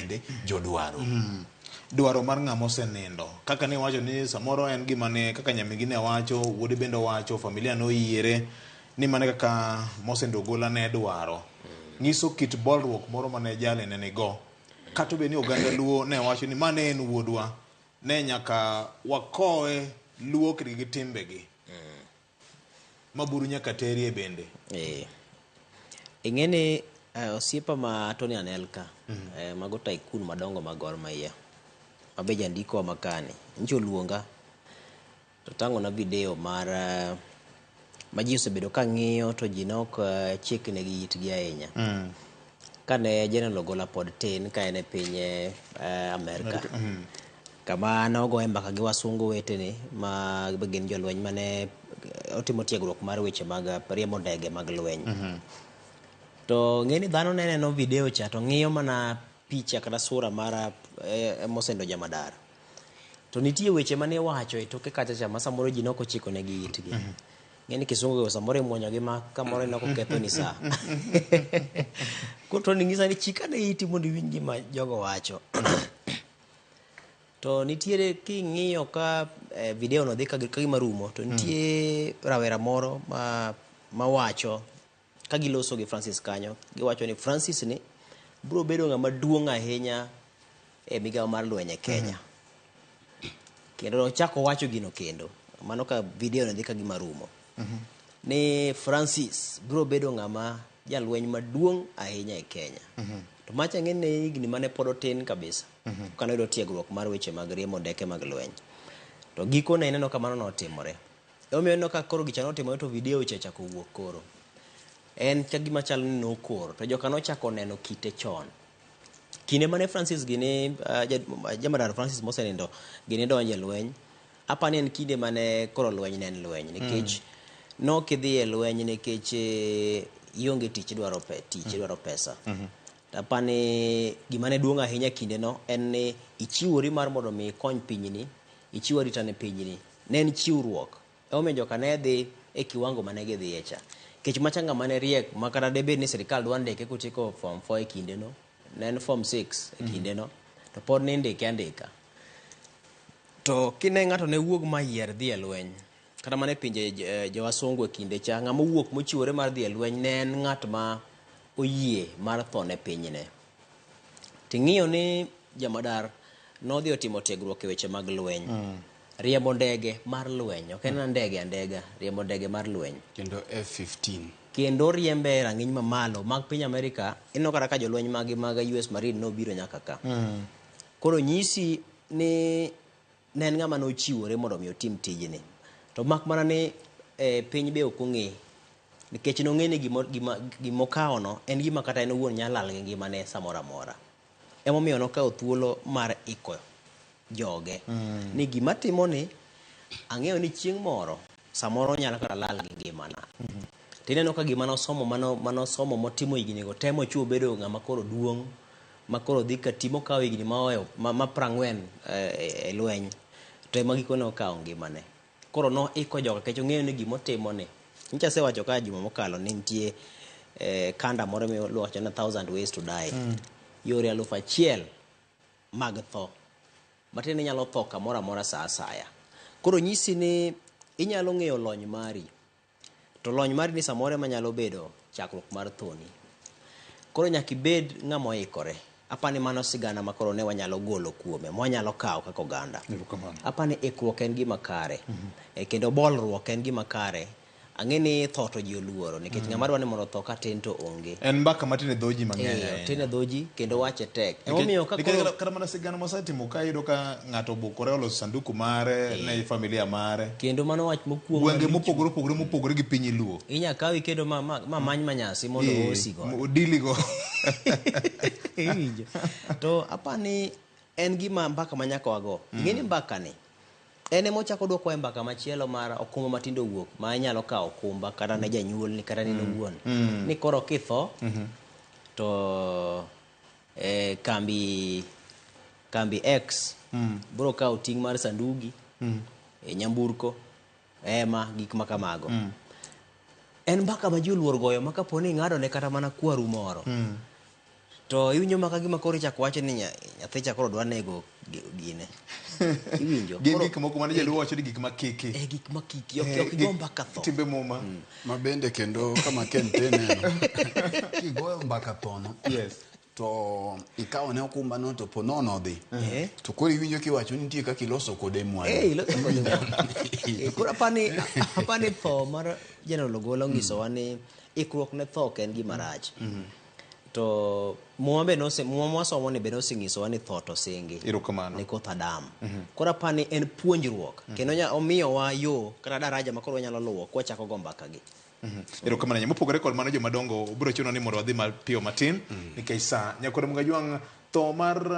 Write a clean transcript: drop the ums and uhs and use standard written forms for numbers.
bende jodwaro. Dwaro mar ng'ama osenindo. Kaka ne iwacho ni samoro en gima ne kaka nyamingi ne wacho, wuode bende owacho, familia noyiere ni mane kaka Mosendo Ogola ne dwaro. Nyiso kit bolruok moro mane jali ne nigo. Kata obedo ni oganda Luo ne wacho ni ma ne en wuodwa, ne nyaka wakowe Luo kitgi gi timbegi. Ma buru nyaka terie bende. Eh. Ing'e ni osiepa ma Tony Anelka, mago tycoon madongo mag Gor Mahia, ma be jandiko wa makani, nyocha oluonga to tang'ona video mar ma ji osebedo ka ng'iyo to ji ne ok chikne gi itgi ahinya. Kane General Ogola pod tin ka en e piny Amerka. Kama nogoye mbaka gi wasungu wetene ma be gin jolweny mane otimo tiegruok mar weche mag riembo ndege mag lweny. To ng'e ni dhano ne neno video cha to ng'iyo mana picha kata sura mar Mosendo Jamadar. To nitie weche mane iwacho e toke kacha cha ma samoro ji nok ochiko ne gi itgi. Ng'e ni kisungu go samoro imuonyo gi ma kamoro ineno koketho ni saa. Koro to ng'isa ni chika ne iti mondo iwinj gima jogo wacho. To nitiere king'iyo ka video no dhi ka gima rumo to nitie rawera moro ma mawacho ka giloso gi Francis kanyo giwacho ni Francis ni biro bedo ng'ama duong' ahinya e migawo mar lweny e Kenya. Kendo ochako wacho gino kendo mano ka video no dhi ka gima rumo. Ni Francis biro bedo ng'ama jalweny maduong' ahinya e Kenya. To macha ng'e ne higni mane pod otin kabisa. Kane oyudo tiegruok mar weche mag riembo ndeke mag lweny. To gikone ineno ka mano notimore. Emomiyo ineno ka koro gicha notimore to video cha ochako wuok koro. En ka gima chal ni nokor to joka nochako neno kite chon. Kinde mane Francis gini Jamadar Francis mosenindo gini donjo e lweny, apa ni en kinde mane koro lweny ne en lweny nikech nok idhi e lweny nikech ionge tich idwaro pe, tich idwaro pesa. To apa ni gima ne duong' ahinya kinde no en ni ichiwori mar mondo mi ikony pinyni, ichiw arita ne pinyni. Ne en chiwruok. Emomiyo joka ne dhi e kiwango mane gidhiye cha. Nikech macha ng'ama ne riek ma kata debed ni sirikal dwa ndike kotieko form 4 e kindeno, ne en form 6 e kindeno, to pod nindike andika. To kine ng'ato ne wuog ma yier dhi e lweny, kata mana e pinje jowasungu e kinde cha, ng'ama owuok mochiwore mar dhi e lweny ne en ng'at ma oyie mar tho ne pinyne. Ting'iyo ni Jamadar nodhi otimo tiegruok e weche mag lweny. Riembo ndege mar lweny, ok en ndege andega, riembo ndege mar lweny. Kendo F-15. Kendo riembe e rang'iny mamalo mag piny Amerika, ineno kata ka jolweny magi mag US Marine nobiro nyaka ka. Koro nyisi ni ne en ng'ama nochiwore mondo mi otim tijni. To mak mana ni piny be ok ong'e. Nikech nong'e ni gimokawono en gima kata en owuon nyalo lal gi ngimane samoro amora. Emomiyo nokawo thuolo mar iko joge. Ni gima timoni, ang'eyo ni chieng' moro, samoro nyalo kata lal gi ngimana. Tineno ka gima nosomo manosomo motimo higni go temo chuo bedo ng'ama koro duong' ma koro dhi ka timo kawo higni ma ohewo ma 40 e lweny to ema gikone okawo ngimane. Koro noiko joga nikech ong'eyo ni gimotimo ni. Nyocha asewacho ka juma mokalo ni nitie kanda moro miwacho ni 1000 ways to die. Yore 1000 mag tho. Matiende ni inyalo tho kamoro amora sa asaya. Koro nyisi ni inyalo ng'eyo lony mari. To lony mari ni samoro ema nyalo bedo chakruok mar thoni. Koro nyaka ibed ng'ama oikore. Apa ni mano sigana ma koro ne wanyalo golo kuome, ma wanyalo kawo kaka oganda. Apa ni ikruok en gima kare. Kendo bolruok en gima kare. Ang'e ni tho to ji oluoro nikech ng'ama dwa ni mondo otho ka tin to onge. En mbaka matin e dho ji mang'eny ahinya. Otin e dho ji kendo wache tek. Emomiyo ka koro kata mana sigana mosetimo ka iyudo ka ng'ato obukore oloso sanduku mare ne familia mare. Kendo mano wach mokuongo. Gwenge mopogore opogore mopogore gi piny Luo. Inya kawi kendo ma many manyasi mondo osi go. Odili go. Iwinjo. To apani en gima mbaka ma nyaka wago. Ing'e ni mbaka ni en ema ochako dwoko e mbaka machielo mar okumba matindo owuok ma inyalo kawo okumba kata ne janyuolni kata ne in owuon. Ni koro kitho to kambi X biro kawo ting' mar sandugi, nyamburko, hema, gik ma kamago. En mbaka ma ji oluor goyo ma kapo ni ing'ado ne kata mana kwaru moro. To iwinjo maka gima koro ichako wach ni nyathi cha koro dwa nego gine. Iwinjo. Gin gik moko mane jaluo wacho ni gik makiki. Eh, gik makiki. Ok ok igo mbaka tho. Timbe muma. Ma bende kendo kama Ken te neno. Kigoyo mbaka thono. Yes. To ikawo ne okumba no to po nono odhi. Eh. To koro iwinjo kiwacho ni nitie kaka iloso kode mwandu. Eh, iloso kode mwandu. Eh, koro apani tho mar General Ogola onyisowa ni ikruok ne tho ok en gima rach. To Muma be nose Muma mwasomo ni be nosenyisowa ni tho to singi. Erokamano. Ne koth Adam. Koro apani en puonjruok. Kendo omiyowa yo kata daraja ma koro wanyalo luwo kwachako go mbaka gi. Erokamano ahinya. Mopogore kod mano jomadongo biro chuno ni mondo wadhi mapiyo matin nikech saa. Nyakwar Mugajwang' tho mar